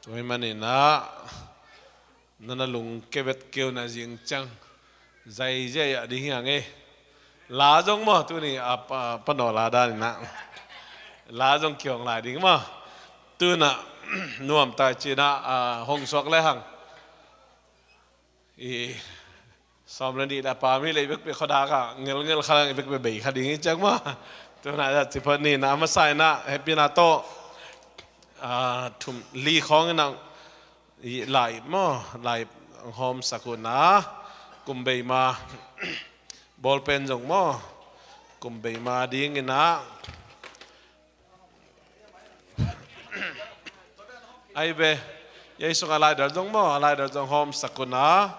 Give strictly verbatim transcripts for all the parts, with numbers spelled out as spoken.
Tua ahih manin ah, na na lungke vet kei un ah, zing ciang zai ziahziah ding hi hang e. La zong maw, tuni a pa, panaw la dan in ah, la zong kihong lai ding maw. Tu in ah nuam ta ci in ah, a, hong suak le hang. I sawm le nih le a pam hi leh, i vekpi khuadak ah ngelngel kha le hang, i vekpi bei kha ding hi ciang maw. Tu in ah zat ci phot ni in ah, a masa in ah hehpihna tawh, a, thum li khawng in ah, i lai-ip maw, lai-ip hong hawmsak un ah, kum bei ma, ball pen zong maw, kum bei ma ding in ah, ai ve, ei sung a laidal zong maw, a laidal zong hawmsak un ah.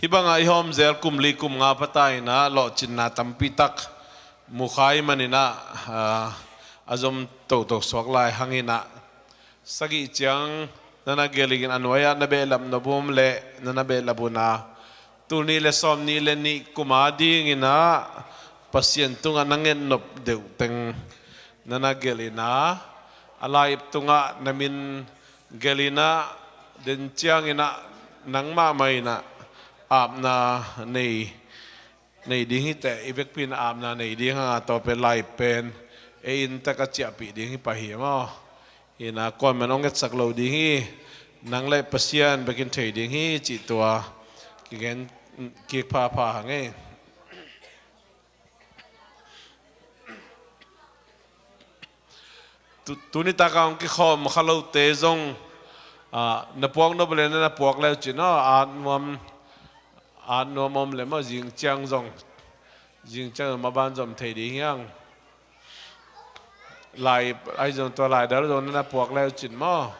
Hih bangah i hawm zel kum li kum nga pha ta in ah, lawhcinna tampi tak mu kha ahih manin ah, a, a zom toto suak lai hang in ah, sagih ciang na na gelh in, a nuai-ah na behlap nop om leh na na behlap un ah, tul nih le sawm nih le nih kum a ding in ah Pasian tungah na nget nop deuh teng na na gelh in ah, a lai-ip tungah na min gelh in ah, den ciang in ah nang mahmah in ah apna nei, nei ding hi teh, i vekpi in apna nei ding hang a, tua pen lai-ip pen ei inn tak ah ciahpih ding hi pah hi maw. Hi in ah kuamah in hong etsak lo ding hi, nang le Pasian bek in thei ding hi cih tua kigen kik phapha hang e. Tu, tuni tak ah hong kikhawm kha lote zong, a, na puak nop leh na na puak le uh cin aw, at nuam, at nuam om leh maw, zing ciang zong, zing ciang zong maban zom thei ding hi hang. Lai, ahi zong tua laidal zong na na puak le uh cin maw.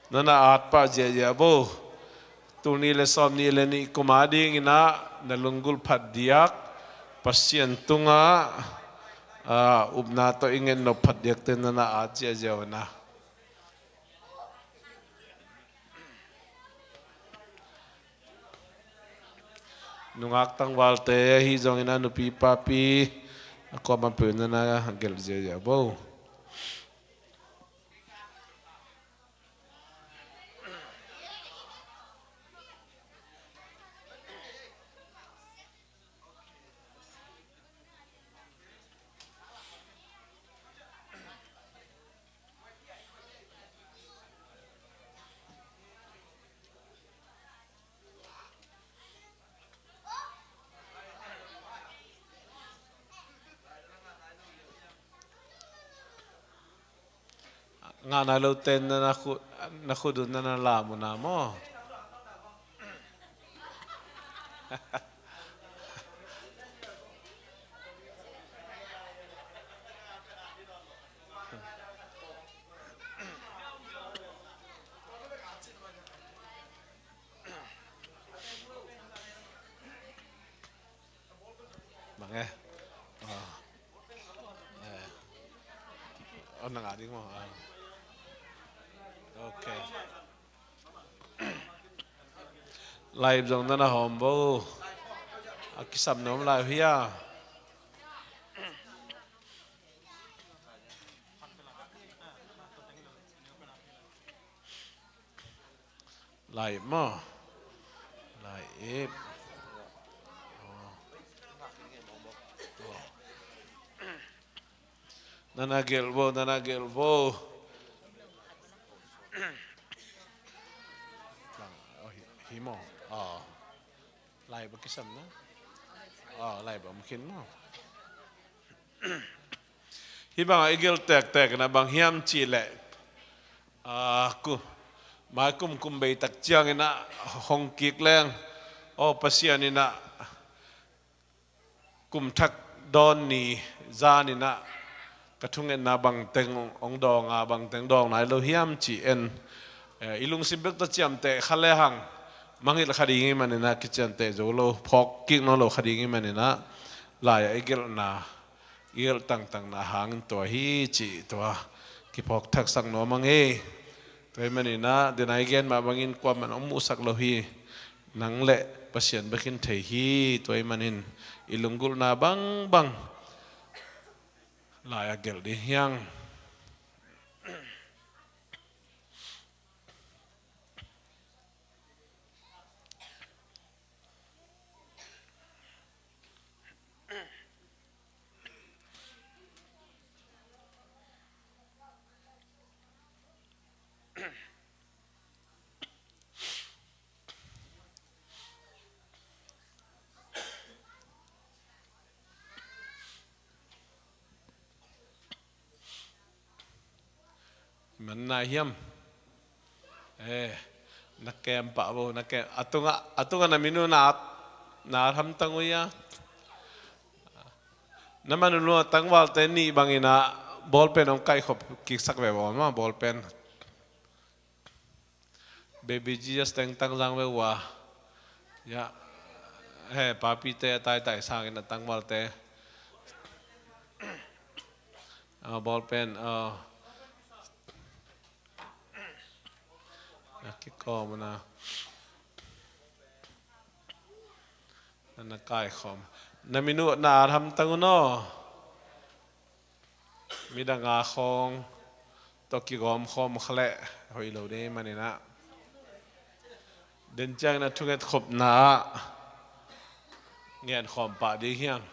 Na na at pah ziahziah vo. Tul nih le sawm nih le nih kum a ding in ah na lunggulh phadiak, Pasian tungah, a, upna tawh i nget nop phadiakte na na at ziahziah un ah. Nungak tangvalte ahi zongin ah, nupi papi, a kuamah peuh na na gelh ziahziah vo. Ngah nai lote in na, na khut, na khut un na na lam un ah maw. Bang e. Ah. Eh. Oh, na ngah ding maw. Ah. Ok. Lai-ip zong na na hawm vo. A kisam nuam lai uh hia. Lai-ip maw. Lai-ip. Oh. Oh. Na na gelh vo, na na gelh vo. Oh, hi, hi maw. Oh. Lai-ip a kisam na. Oh, lai-ip a om khin maw. Hih bangah i gelh tektek in ah bang hiam cih leh, ah, ku, mai kum kum bei tak ciangin ah hong kik leng, aw Pasian in ah kum thak dawn ni zan in ah ka thungetna bangteng hong dawng a, bangteng dawng nai lo hiam cih en, eh, i lungsim bek tawh ciamteh kha lehang mangngilh kha ding ahih manin ah kiciamteh zo lo, phawk kik nawn lo kha ding ahih manin ah lai-ah i gelhna gelh tangtangna hangin tua hi cih tua kiphawk thaksak nuam ang hi. Tua ahih manin ah, den a i gen mah bangin kuaman hong muhsak lo hi. Nang le Pasian bekin thei hi. Tua ahih manin i lunggulhna bangbang lai-ah gelh ding hi hang. Man na hiam? Eh, na kem pah bo, na kem. A tungah, a tungah na minu na, na hamtang uh ia. Na manu lua tangvalte nih bangin ah bawlpen hong kaikhop kiksak ve bo ma, bawlpen. Baby Jesus teng tangzang ve ua. Ya. He, papite a taitai sangin a tangvalte. A, bawlpen, a. Na kikawm na. Na, na kaikhawm. Na minu na ar hamtang un aw. Midang a khawng tawh kigawmkhawm kha leh hoih lo ding ahih manin ah, den ciangin a thunget khopna ah ngenkhawm pah ding hi hang.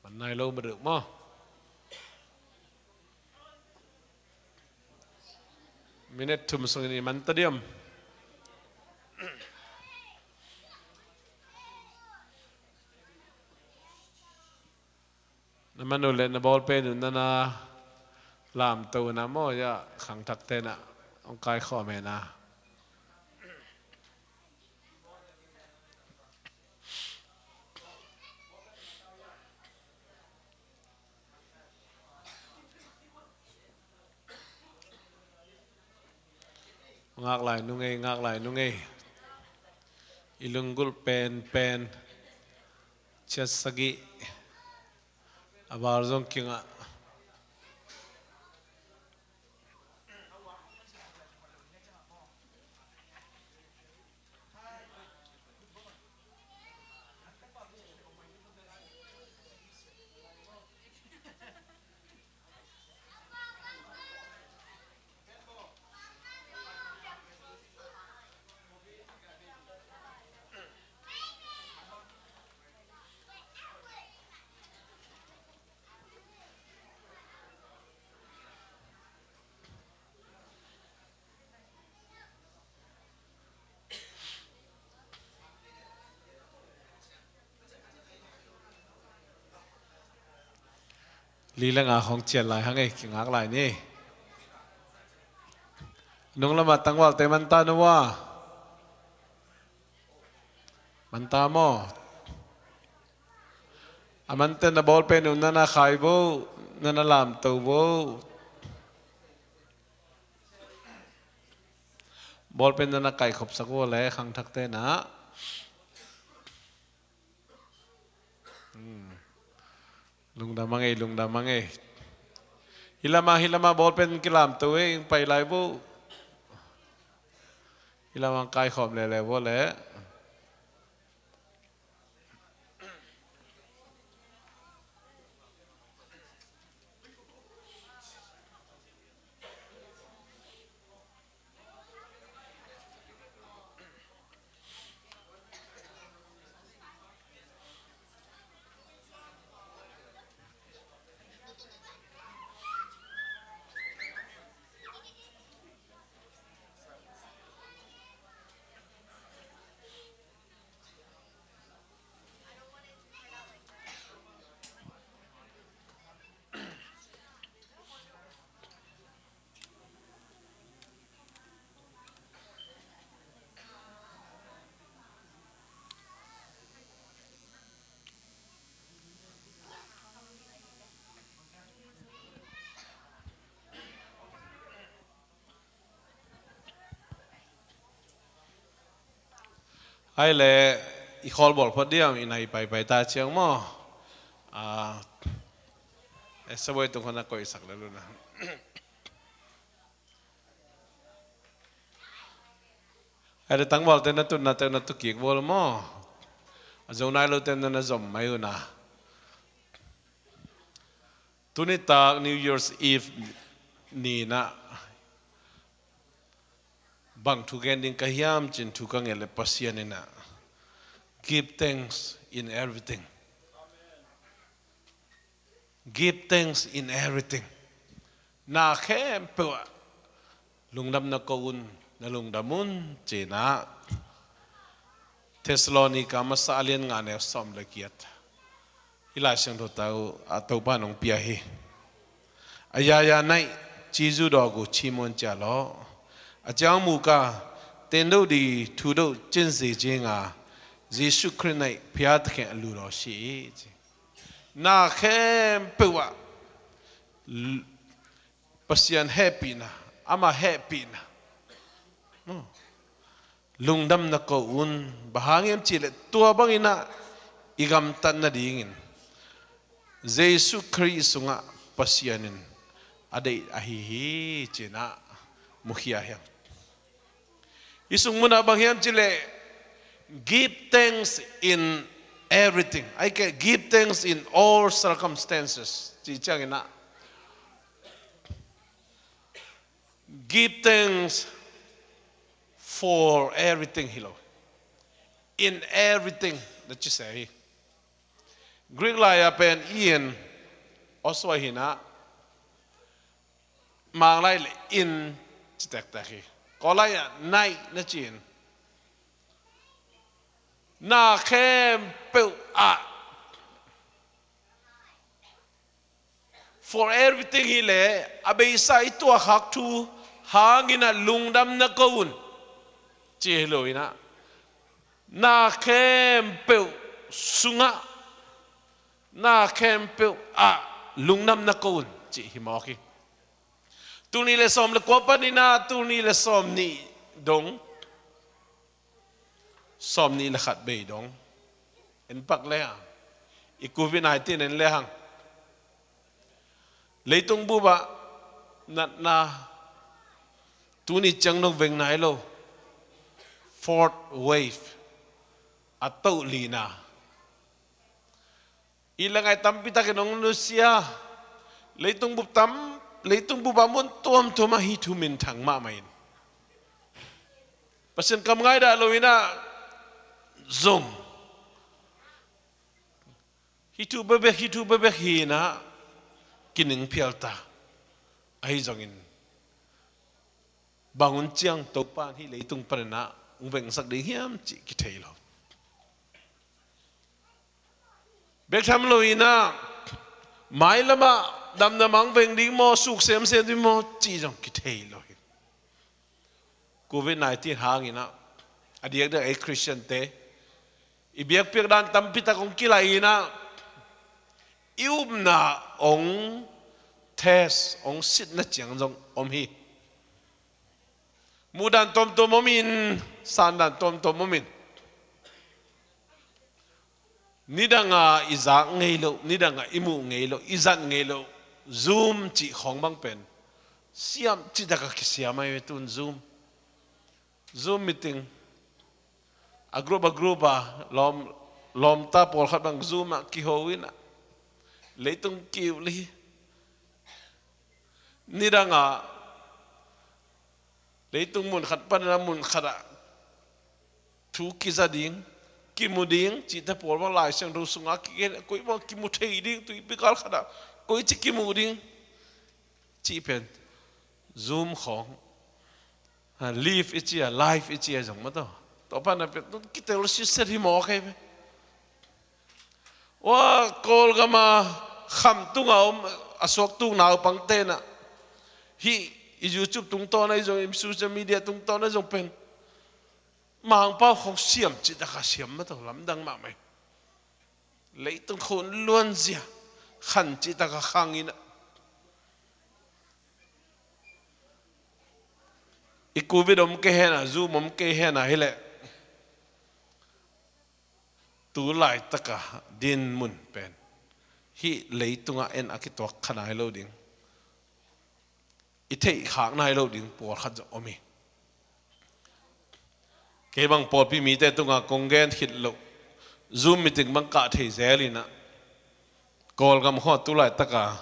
Man nai lo ma deuh maw? Minute thum sungin i man ta diam? Na manu le na bawlpen uh na na lamto na maw, ya khangthakte na hong kaikhawm hen a. Ngak lai nung ei, ngak lai nung ei. I lunggulh penpen ciat sagih a val zong kingah. Li le nga khawng cian lai hang ei, kingak lai ni. Nung lamah tangvalte man ta na ua. Man ta maw? A mante na bawlpen uh na na khai vo, na na lamto vo. Bawlpen na na kaikhopsak vo le khangthakte na. Hmm. Lungdam a ngei, lungdam a ngei. Hi lamah, hi lamah ball pen kilamto ei, pai lai bo. Hi lamah kaikhawm lele bo le. Ai le, i khawl bawl phot diam, i nai paipai ta ciang maw. Ah, eh, saboi tung khan a koihsak le luna. Ai le, tangval te na tut na te na tu kik bawl maw. A zo nai lo te na na zom mai una. Tuni tak New Year's Eve ni-in ah bang thu gen ding ka hiam cin thu ka ngen le Pasian in ah, "Give thanks in everything. Give thanks in everything." Na khempeuh ah lungdam na ko un, na lungdam un, ci-in ah Thessalonica masa a lian nga neu sawm le giat. I Lai Siangtho tau a Topa nong pia hi. A yaya naih cizu dawk uh cimun cia law, a ciang muka tendoh di thudoh cinzi cinga Jesu Khrih naih phiat kheng a lu law si i ci. Na khempeuh ah Pasian hehpihna, ama hehpihna, lungdam na ko un. Bang hang hiam cihleh tua bangin ah i gamtat nadingin Jesu Khrih sungah Pasian in a deih ahi hi, ci-in ah mukhia hi hang. Hih sung munah bang hiam cihleh, "Give thanks in everything." Ai ke, "Give thanks in all circumstances," ci ciangin ah, "Give thanks for everything," hi lo. "In everything," na ci se hi. Greek lai-ah pen "in" a suai hi-in ah, Mang lai le "in" ci tektek hi. Kawl lai-ah "naih" na ci-in, "Na khempeuh ah." For everything hileh a beisa i tuahkhak thu hangin ah lungdam na ko un, ci hi lo-in ah, "Na khempeuh sungah, na khempeuh ah lungdam na ko un," ci hi mawk hi. Tul nih le sawm le kua panin ah tul nih le sawm nih dong, sawm nih le khat bei dong en pak le hang, i covid nineteen en le hang, leitung bup ah natna tuni ciang dong veng nai lo fourth wave, a toh lina, i le ngai tampi takin hong nusia. Leitung bup tam, leitung bup a mun tuamtuam ah hih thu minthang mahmah in, Pasian kam ngaihdah lo-in ah zong hih thu bekbek, hih thu bekbek hi-in ah kining phial ta. Ahi zongin bang hun ciang Topa in hih leitung panin ah hong vengsak ding hiam cih kithei lo. Bek tham lo-in ah mailam ah damna mang veng ding maw, suk semsem ding maw cih zong kithei lo hi. Covid nineteen hangin ah a diakdiak ei Khristiante i biakpiak dan tampi tak hong kilaih in ah, i upna hong test, hong sitna ciang zong om hi. Muhdan tuamtuam om in, sandan tuamtuam om in, nidang a i zak ngei loh, nidang a i muh ngei loh, i zat ngei loh Zoom cih khawng bang pen siam cih taka kisiam ahi ve tun Zoom. Zoom meeting a group a group a lawm, lawmta pawlkhat bang Zoom ah kiho in ah leitung kiu li. Nidang ah leitung mun khat panin a mun khat ah thu kiza ding, kimu ding cihte pawl bang Lai Siangtho sungah kigen, koi bang kimu thei ding, tuipi kal khat ah koi ci kimu ding cih pen Zoom khawng, ha, live i ci a, live i ci a zong mataw. Tua pan a pen kitel siset hi mawk hi ve. Ua, Kawlgam a khamtung a om a suaktu naupangte in ah hih i YouTube tungtawn ahi zong, i social media tungtawn ahi zong pen Mangpau khawng siam cih taka siam mataw, lamdang mahmah hi. Leitung khawng luanzia khan cih taka khang in ah, i Covid om kei hen a, Zoom om kei hen a hileh tu laitaka dinmun pen hih leitungah en a kituak kha nai lo ding, i theih khak nai lo ding pawlkhat zong om hi. Kei bang pawlpi mite tungah kong gen khit loh Zoom meeting bang kah thei zel in ah, Kawlgam khawng tu laitaka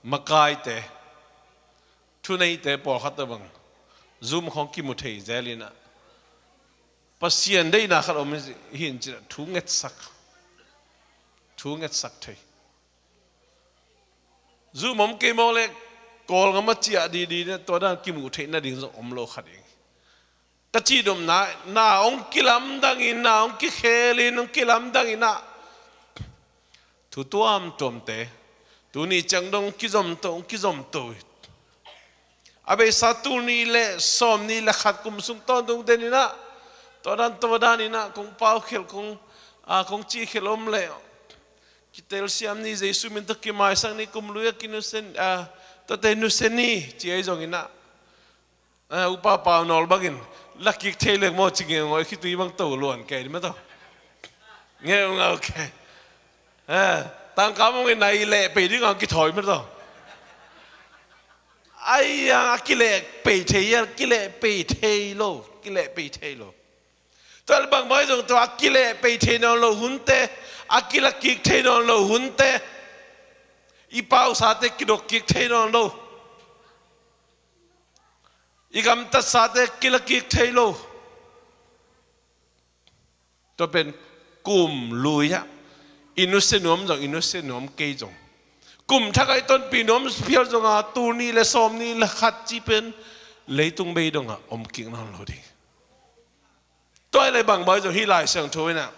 makaite, thuneite pawlkhat tawh bang Zoom khawng kimu thei zel in ah, Pasian deihna khat om hi in cin ah thu ngetsak, thu ngetsak thei. Zoom om kei mawk leh Kawlgam a ciah didi in ah tua dan kimuh theih nading zong om lo kha ding. Ka cih domna, na hong kilamdang in, na hong kikhel in, hong kilamdang in ah thu tuamtuamte tuni ciang dong kizomto, kizomto hi. A beisa tul nih le sawm nih le khat kum sung tawntung den in ah tua dan, tua dan in ah kong pau khel, kong, a, kong ci khel om leh kitel siam ni, Jesu min tawh kimaisak ni, kum lui a kinusia, a, tuate nusia ni ci ahi zong in ah, a, Upa Pau Nawl bangin la kik thei lek maw ci ngeungau, khitui bang to luan kei ni mataw. Ngeungau kei. A, tangka mong in na i leh pei ding ang kithawi mataw. Ai ang a kileh pei thei, a kileh pei thei lo, kileh pei thei lo. Tua leh bangmah zong tua a kileh pei thei nawn lo hunte, a kila kik thei nawn lo hunte, i pausate kidok kik thei nawn lo, i gamtatsate kila kik thei lo. Tua pen kum lui ah i nusia nuam zong, i nusia nuam kei zong, kum thak ah i tonpih nuam phial zong a, tul nih le sawm nih le khat ci pen leitung bei dongah om kik nawn lo ding. Tua i leh bangmah zong hih Lai Siangtho in ah,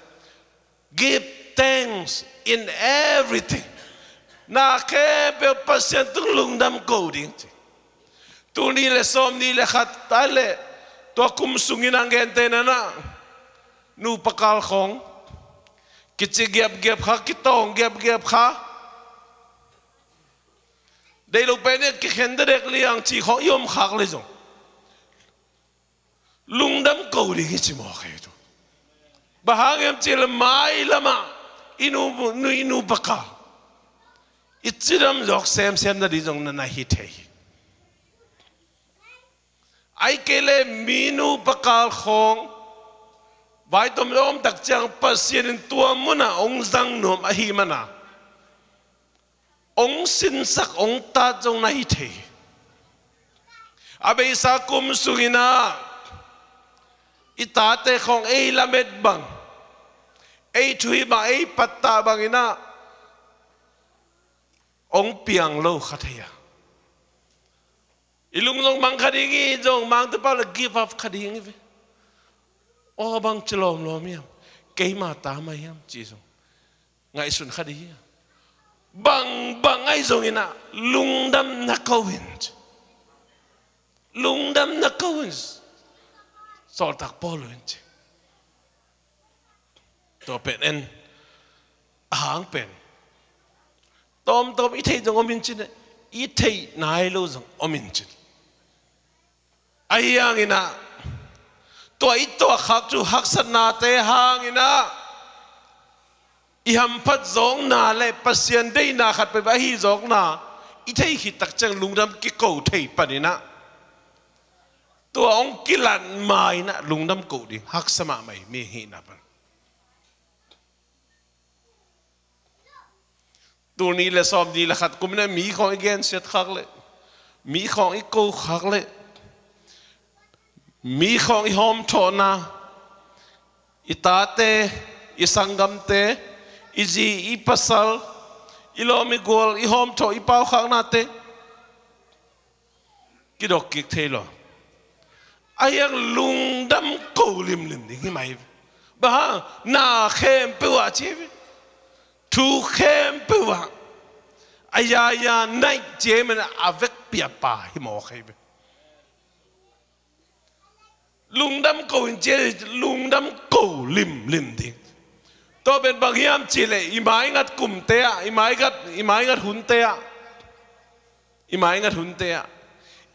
"Give thanks in everything." Na khempeuh Pasian tung lungdam ko ding ci. Tul nih le sawm nih le khat tai leh tua kum sungin ang gente in ah, nupa kal khawng kici giapgiap kha, kitawng giapgiap kha, deih lo pen in kikhen dedek liang ci khawng i om khak leh zong lungdam ko ding hi ci mawk hi tu. Bang hang hiam cih leh mailam ah i nu, nu, i nupa kal i cidam zawk semsem nading zong na na hi thei hi. Ahih kei leh mi nupa kal khawng vai tom om tak ciang Pasian in tua mun ah hong zang nuam ahih man a, hong sinsak, hong tat zong na hi thei. A beisa kum sungin ah i tate khawng ei lamet bang, ei thuhilh bang, ei pattah bangin ah hong piang lo kha thei a, i lung zong mang kha ding hi, zong mangte pau leh give up kha ding hi ve. Aw, bang ci lawmlawm hiam, keima ta mah hiam ci zong ngaihsun kha ding hi. Bangbang ahi zongin ah lungdam na ko in ci. Lungdam na ko in ci. Sawltak Paul in ci. Tua pen en a hang pen tawmtawm i theih zong om in cin, i theih nai lo zong om in cin. Ahi hangin ah tua i tuahkhak thu haksatnate hangin ah i hamphat zawkna le Pasian deihna khat peuhpeuh ahi zawkna i thei khit tak ciang lungdam kiko thei paninah, tua hong kilat ma inah lungdam ko ding haksa mahmah hi, mi hihna pan. Tul nih le sawm nih le khat kum inah mi khawng i gensiat khak leh, mi khawng i ko khak leh, mi khawng i hawmthawhna, i tate, i sanggamte, i zi, i pasal, i lawm i gual, i hawmthawh, i paukhaknate kidok kik thei lo. A hiang lungdam ko limlim ding hi mai. Bang hang, na khempeuh ah ci hi ve. Thu khempeuh ah a yaya naih ci hi man a vekpi a pa hi mawk hi ve. Lungdam ko in ci, lungdam ko limlim ding. Tua pen bang hiam cihleh i maingat kumte ah, i maingat, i maingat hunte ah, i maingat hunte ah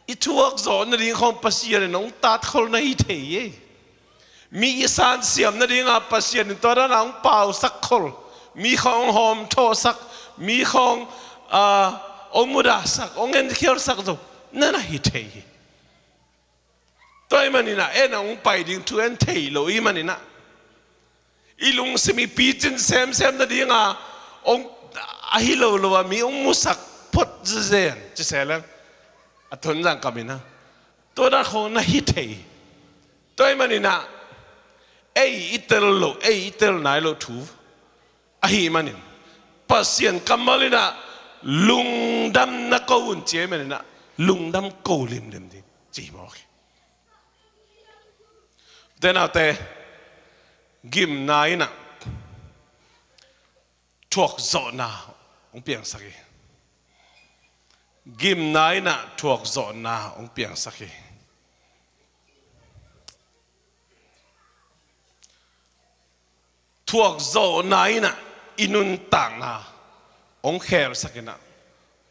i thuak zawh nading khawng Pasian in hong tatkhol na hi thei hi. Mi i sansiam nadinga Pasian in tua dana hong pausak khol, mi khawng hong hawmthawhsak, mi khawng, ah, hong mudahsak, hong enkhialsak zo na na hi thei hi. Tua ahih maninah en a hong pai ding thu en thei lo ahih maninah, i lungsim i picin semsem nadinga hong, ahi lo lo a mi hong musak phot zezen ci se leng a Tonzang kam inah tua dan khawng na hi thei. Tua ahih maninah ei i tel lo, ei i tel nai lo thu ahih manin Pasian kammal inah lungdam na ko un ci ahih maninah lungdam ko limlim ding ci hi mawk hi. Ute naute, gimna inah thuakzawhna hong piangsak hi. Gimna inah thuakzawhna hong piangsak hi. Thuakzawhna inah i nuntakna hong khelsak inah,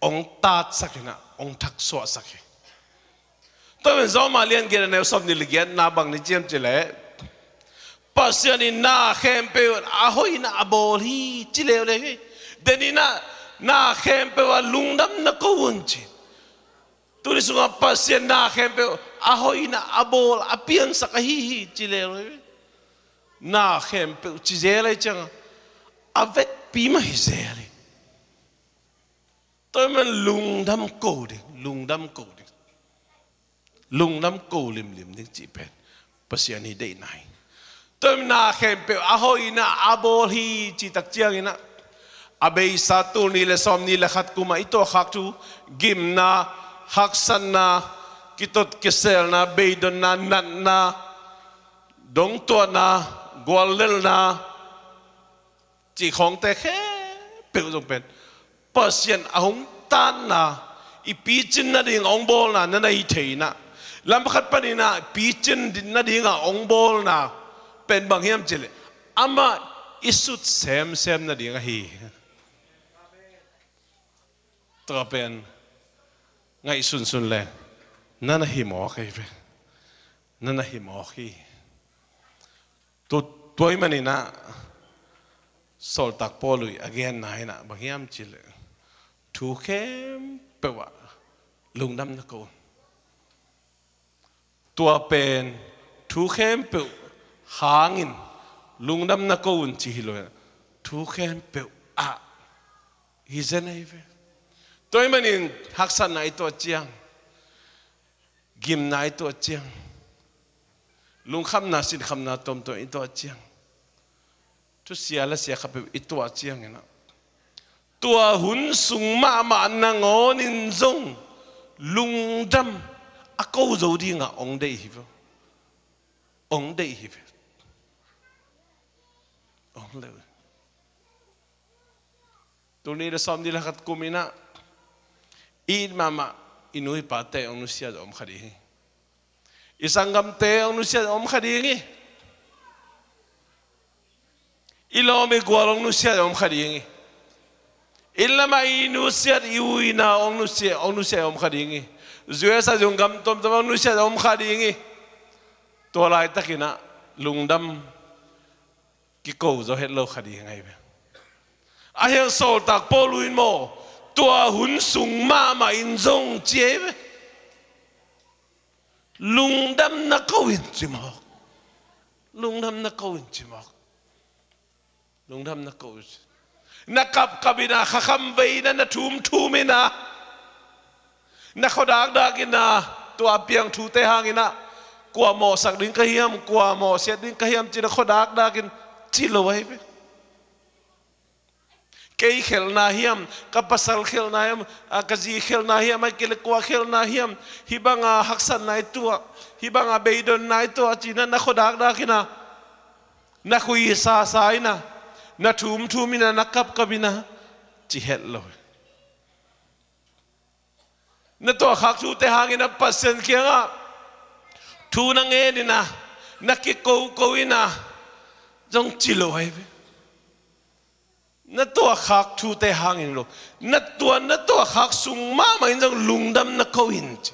hong tatsak inah, hong thaksuahsak hi. Tua pen Rom a lian giat a neu sawm nih le giatna bang na ci hiam cihleh, Pasian in na khempeuh a hoih inah a bawl hi ci leuleu hi. Den inah na khempeuh ah lungdam na ko un ci. Tuni sungah Pasian na khempeuh a hoih inah a bawl a piansak ahi hi ci leuleu hi. Na khempeuh ci zel ahih ciangah a vekpi mah hi zel hi. Tua ahih man lungdam ko ding, lungdam ko ding, lungdam ko limlim ding cih pen Pasian i deihna hi. Tua ahih man na khempeuh a hoih inah a bawl hi cih tak ciang inah a beisa tul nih le sawm nih le khat kum ah i tuahkhak thu, gimna, haksatna, kitot kiselna, beidonna, natna, dongtuahna, guallelhna cih khawngte khempeuh zong pen Pasian a hong tanna, i picin nading a hong bawlna na na hi thei inah, lam pakhat panin ah picin nading a hong bawlna pen bang hiam cihleh amah i sut semsem nading ahi hi. Tua pen ngaihsunsun le na na hi mawk hi ve. Na na hi mawk hi. Tu, tua ahih manin ah sawltak Paul in a genna inah bang hiam cihleh thu khempeuh ah lungdam na ko un. Tua pen thu khempeuh hangin lungdam na ko un ci hi lo inah thu khempeuh ah hi zen ahi ve. Tua ahih manin haksatna i tuah ciang, gimna i tuah ciang, lungkhamna sinkhamna tuamtuam i tuah ciang, thusia lasia khat peuh i tuah ciang inah tua hun sung mahmah nangawnin zong lungdam a ko zo dingah hong deih hi ve. Hong deih hi ve. Hong deih. Tul nih le sawm nih le khat kum inah i it mahmah i nu i pate hong nusia om kha ding hi. I sanggamte hong nusia om kha ding hi. I lawm i gual hong nusia om kha ding hi. Inn lamah i nusiat i u i nau hong nusia, hong nusia om kha ding hi. U S a zong gam tuamtuam hong nusia om kha ding hi. Tua laitak inah lungdam kiko zo het lo kha ding ahi ve. A hiang sawltak Paul in maw, Tua hun sung mahmah in zong ci ei ve. Lungdam na ko in ci mawk. Lungdam na ko in ci mawk. Lungdam na ko in ci. Na kapkap in ah, khakham vei in ah, na thumthum in ah, na khuadakdak in ah, tua piang thute hangin ah, kua mawhsak ding ka hiam, kua mawhsiat ding ka hiam ci na khuadakdak in ci lo ahi ve. Kei khelhna hiam, ka pasal khelhna hiam, a, ka zi khelhna hiam, ahih kei leh kua khelhna hiam, hih banga haksatna i tuah, hih banga beidonna i tuah ci na, na khuadakdak in ah, na khui sasa in ah, na thumthum in ah, na kapkap in ah ci het lo. Na tuahkhak thute hangin ah Pasian kiangah thu na ngen in ah, na kikoko in ah zong ci lo ahi ve. Na tuahkhak thute hangin lo. Na tua, na tuahkhak sung mahmah in zong lungdam na ko in ci.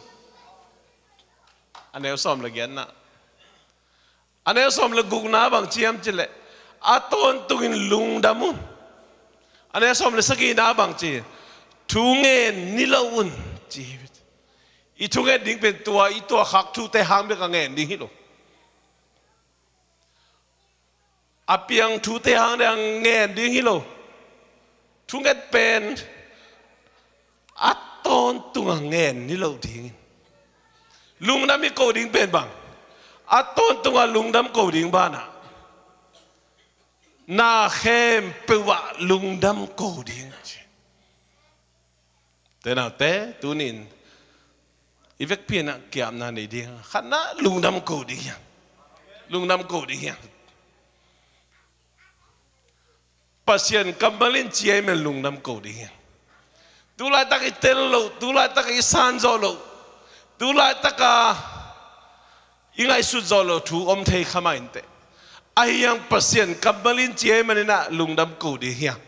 A neu sawm le giatna. A neu sawm le gukna bang ci hiam ci leh, a tawntungin lungdam un. A neu sawm le sagihna bang ci, thu ngen ni lo un ci. I thu ngen ding pen tua i tuahkhak thute hang bek a ngen ding hi lo. A piang thute hang bek a ngen ding hi lo. Thu ngen pen a tawntung a ngen ni lo dingin. Lungdam i ko ding pen bang, a tawntung a lungdam ko ding banah, na khempeuh ah lungdam ko ding ci. Te naute, tunin i vekpi in ah kiamna nei ding, khatna lungdam ko ding hi hang. Lungdam ko ding hi hang. Pasian kammal in ci ahih man lungdam ko ding hi hang. Tulaitak i tel loh, tulaitak i san zawh loh, tulaitak a i ngaihsut zawh loh thu om thei kha mah inteh. Ahi hang Pasian kammal in ci ahih manin ah lungdam ko ding hi hang.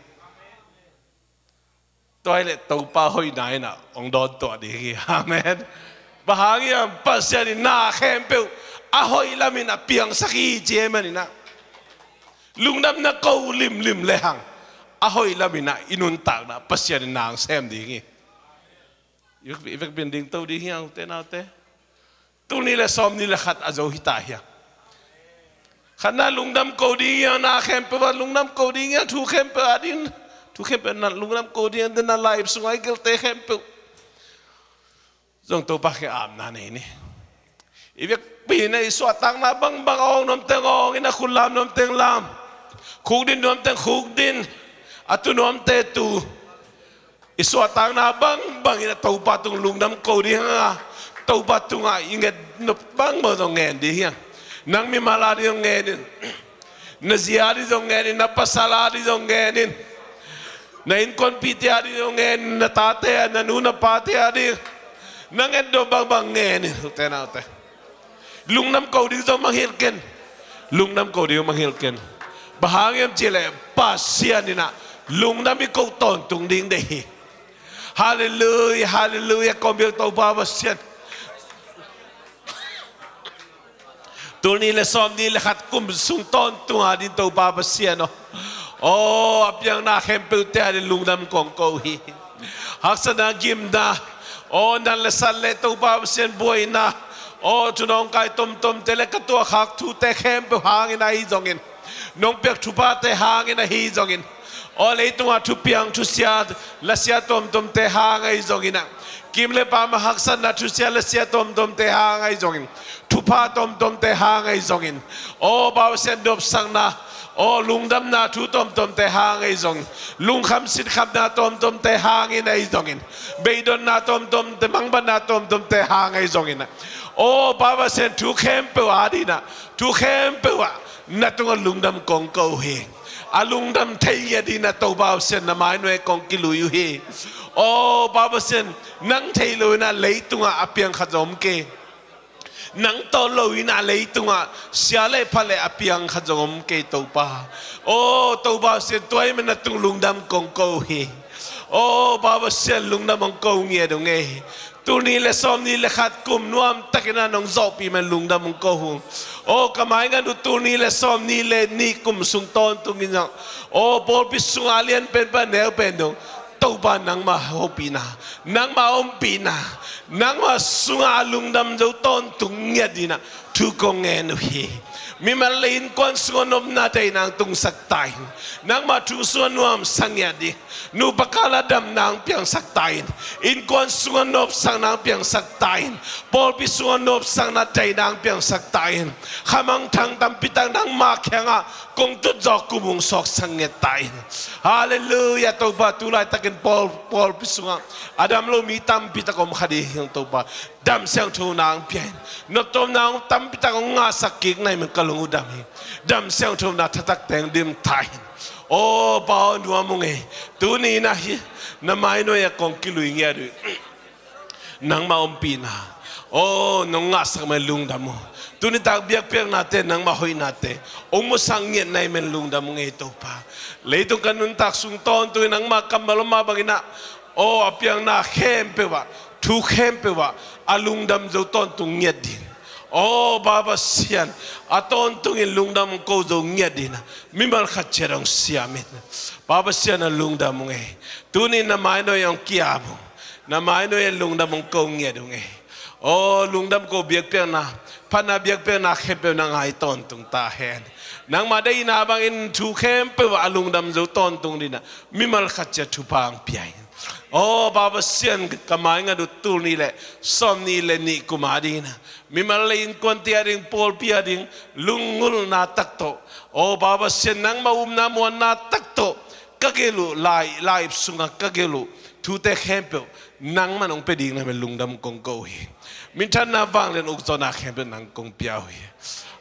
Tua ahih leh Topa hoihna in ah hong dawntuah ding hi. Amen. Bang hang hiam? Pasian in na khempeuh a hoih lamin a piangsak hi ci ahih manin ah, lungdamna ko limlim lehang, a hoih lamin ah i nuntakna Pasian in na hong sem ding hi. I vek, i vekpi in dingto ding hi hang, ute naute. Tul nih le sawmnih le khat a zo hi ta hi hang. Khatna lungdam ko ding hi hang, na khempeuh ah lungdam ko ding hi hang, thu khempeuh ading, thu khempeuh ah lungdam ko ding hi hang, na lai-ip sungah i gelte khempeuh zong Topa kiang apna nei ni. I vekpi in ah i suahtakna bangbang, a awng nuamteng awng in ah, khut lam nuamteng lam, khukdin nuamteng khukdin, a tu nuamte tu. I suahtakna bangbang in ah Topa tung lungdam ko ding hi hang a, Topa tungah i nget nop bangbang zong ngen ding hi hang. Nang mimal ading zong ngen in, na zi ading zong ngen in, na pasal ading zong ngen in, na innkuanpihte ading zong ngen in, na tate, na nu na pate ading, na nget nop bangbang ngen in, ute naute. Lungdam ko ding zong mangngilh ken. Lungdam ko ding mangngilh ken. Bang hang hiam cih leh Pasian in ah lungdam i koh tawntung ding deih hi. Halleluiah, halleluiah, kong biak Topa Pasian. Tul nih le sawmnih le khat kum sung tawntung ading Topa Pasian aw. Aw, a piang na khempeuhte ading lungdam kong ko hi. Haksatna, gimna, aw, nat le sat le Topa Pasian buaina, aw, thu nawngkai tomtomte le ka tuahkhak thute khempeuh hangin ahi zongin, nong piak thuphate hangin ahi zongin, aw, leitungah thupiang thusia lasia tomtomte hang ahi zongin ah, kim le pam a haksatna thusia lasia tomtomte hang ahi zongin, thupha tomtomte hang ahi zongin, aw, Pasian nopsakna, aw, lungdamna thu tomtomte hang ahi zongin, lungkham sinkhamna tomtomte hangin ahi zongin, beidonna tomtomte, mangbatna tomtomte hang ahi zongin, aw, Pasian thu khempeuh ading ah, thu khempeuh ah na tungah lungdam kong ko uh hi. A lungdam thei ngiat ding in ah Topa Pasian na mai nuai kong kilui uh hi. Aw, Pasian, nang theih loin ah leitungah a piang khat zong om kei. Nang tawh loin ah leitungah sia le pha le a piang khat zong om kei, Topa. Aw, Topa Pasian, tua ahih manin na tung lungdam kong ko uh hi. Aw, Pasian, lungdam hong ko ngiat ung ei. Tul nih le sawmnih le khat kum nuamtakin ah nong zawhpih man lungdam hong ko uh. Aw, ka mai ngan uh tul nih le sawmnih le nih kum sung tawntungin zong, aw, pawlpi sungah a lian penpen, a neu pen dong, Topa, nangmah hopihna, nangmah ompihna, nangmah sungah a lungdam zo tawntung ngiat dinah thu kong ngen uh hi. Mimal le innkuan sungah nopna daihna hong tungsak ta in, nangmah thu sungah nuamsa ngiat ding, nupa kal ah damna hong piangsak ta in, innkuan sungah nopsakna hong piangsak ta in, pawlpi sungah nopsakna daihna hong piangsak ta in, khamangthang tampi tak nangmah kiangah kong tut zawh kum hong suaksak ngiat ta in. Halleluiah. Topa, tu laitakin pawl, pawlpi sungah a dam lo mi tampi tak om kha ding hi hang. Topa, dam siangtho nang pia in. Noptuamna hong tampi tak hong ngahsak kik nai man ka lung uh dam hi. Dam siangthona thatak teng dim ta in. Aw Pa aw, nuam ung ei. Tuni na hi, na mainuai ah kong kilui ngiat uh hi. Nangmah ompihna, aw, nong ngahsak man lungdam uh. Tuni tak biakpiaknate, nangmah hoihnate hong musak ngiat nai man lungdam ung ei Topa. Leitung ka nuntak sung tawntung in nangmah kammal om mah banginah, aw, a piangna khempeuh ah, thu khempeuh ah a lungdam zo tawntung ngiat ding. Aw Pa Pasian, a tawntungin lungdam hong ko zo ngiat dinah mimal khat ciat hong siam in. Pa Pasian, a lungdam ung ei. Tuni na mainuai hong ki-ap ung. Na mainuai ah lungdam hong ko ngiat ung ei. Aw, lungdam ko biakpiakna, phatna biakpiakna khempeuh na ngai tawntung ta hen. Nangmah deihna bangin thu khempeuh ah a lungdam zo tawntung dinah mimal khat ciat thupha hong pia in. Aw Pa Pasian, ka maingat uh tul nih le sawmnih le nih kum a dinah mimal le innkuante a ding, pawlpi a ding, lunggulhna tak tawh, aw Pa Pasian, nangmah upna muanna tak tawh ka gelh uh, lai, lai-ip sungah ka gelh uh thute khempeuh nangmah nong pia ding na man lungdam kong ko uh hi. Minthanna, vanglian, ukzawhna khempeuh nang kong pia uh hi.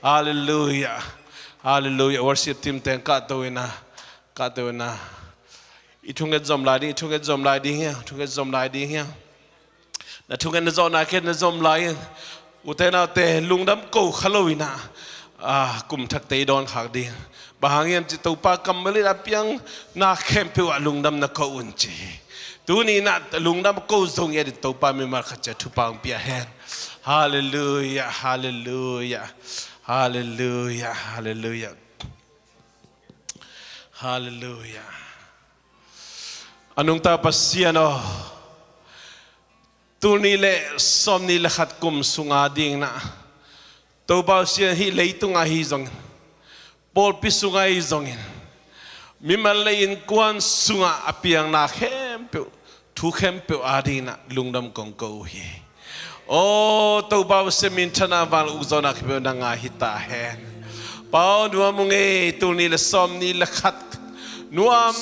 Halleluiah. Halleluiah. Worship team teng kahto inah, kahto inah i thunget zom lai ding, i thunget zom lai ding hi hang, thunget zom lai ding hi hang. Na thunget na zawhna khen na zom lai in. Ute naute, lungdam ko kha lo inah, ah, kum thakte i dawn khak ding. Bang hang hiam cih, Topa kammal in a piangna khempeuh ah lungdam na ko un ci hi. Tuni inah lungdam ko zo ngiat ding Topa mimal khat ciat thupha hong pia hen. Halleluiah, halleluiah, halleluiah, halleluiah. Halleluiah. A nungta Pasian aw, tul nih le sawmnih le khat kum sunga dinginah Topa Pasian, hih leitung ah hi zongin, pawlpi sungah hi zongin, mimal le innkuan sungah a piangna khempeuh, thu khempeuh a dinginah lungdam kong ko uh hi. Aw Topa Pasian, minthanna, vanglian, ukzawhna khempeuh nang a hi ta hen. Pa aw, nuam ung ei. Tul nih le sawmnih le khat nuam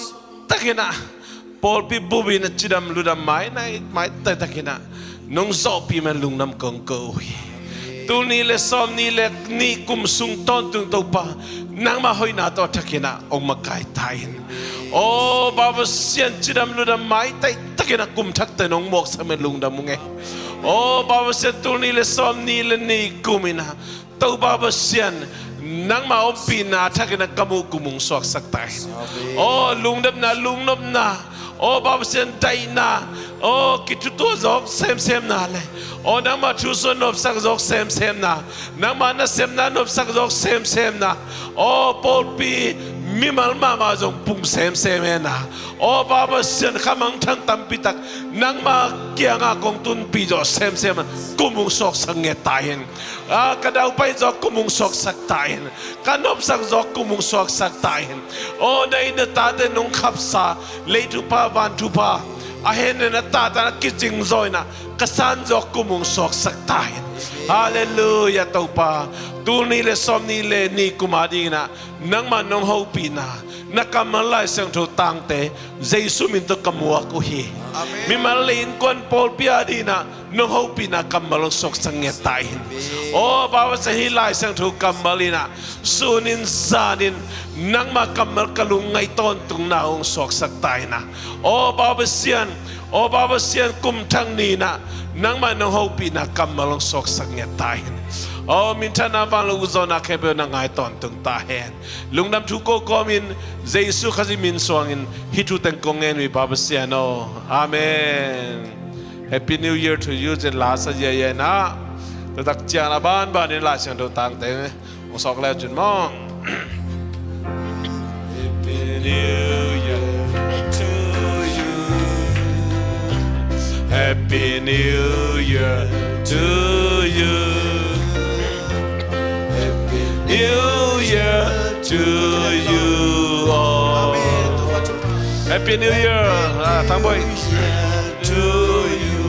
takinah pawlpi bupin a cidam ludam mai nai, maitai takinah nong zawhpih man lungdam kong ko uh hi. Tul nih le sawmnih le nih kum sung tawntung Topa, nangmah hoihna tawh a thakinah hong makai ta in. Aw Pa Pasian, cidam ludam maitai takinah kum thakte nong mawksak man lungdam ung ei. Aw Pa Pasian, tul nih le sawmnih le nih kum inah Topa Pasian, nangmah ompihna a thakinah ka muh kum hong suaksak ta in. Aw lungdamna, lungnopna, aw Pa Pasian, daihna, aw kithutuah zawk semsemna le, aw nangmah thu sungah nopsak zawk semsemna, nangmah nasepna nopsak zawk semsemna, aw pawlpi mimal mahmah zong pung semsem hen a, aw Pa Pasian, khamangthang tampi tak nangmah kiangah kong tunpih zawh semsem a kum hong suaksak ngiat ta in. Ah, ka daupai zawh kum hong suaksak ta in. Ka nopsak zawh kum hong suaksak ta in. Aw, na it na tate nong khapsa, lei thupha, van thupha a hen in, a tahtak a kicing zawh inah ka san zawh kum hong suaksak ta in. Halleluiah Topa. Tul nih le sawmnih le nih kum a dinginah nangmah nong hopihna, na kammal Lai Siangtho tangte Jesu min tawh ka muak uh hi. Amen. Mimal le innkuan, pawlpi a dinginah nong hopihna kammal hong suaksak ngiat ta in. Aw Pa Pasian, hih Lai Siangtho kammal inah sun in zan in nangmah kammal ka lungngaih tawntungna hong suaksak ta inah. Aw Pa Pasian, aw Pa Pasian, kum thak ni inah nangmah nong hopihna kammal hong suaksak ngiat ta in. Aw, minthanna, vanglian, ukzawhna khempeuh nang a hi tawntung ta hen. Lungdam thu ko kawmin Jesu Khazih min suangin hih thu teng kong ngen uh hi Pa Pasian aw. Amen. Happy New Year to you. Zen la sa ziahziah inah, taktak ciang a banbanin Lai Siangtho tangte hong sawk le uh cin maw. Happy New Year to you. Happy New Year to you. Happy New Year to you all. Happy New Year. Ah, Thang Boy. To you.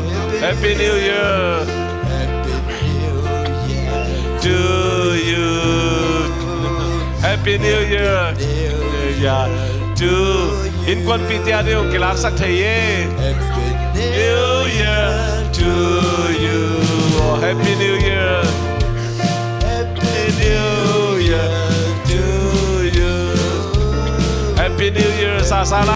Happy New Year to you. Happy New Year. Yeah. To innkuanpihte a ding kilaksak thei e. Happy New Year to you. Oh, Happy New Year. Happy New Year to you. Happy New Year, Sasa.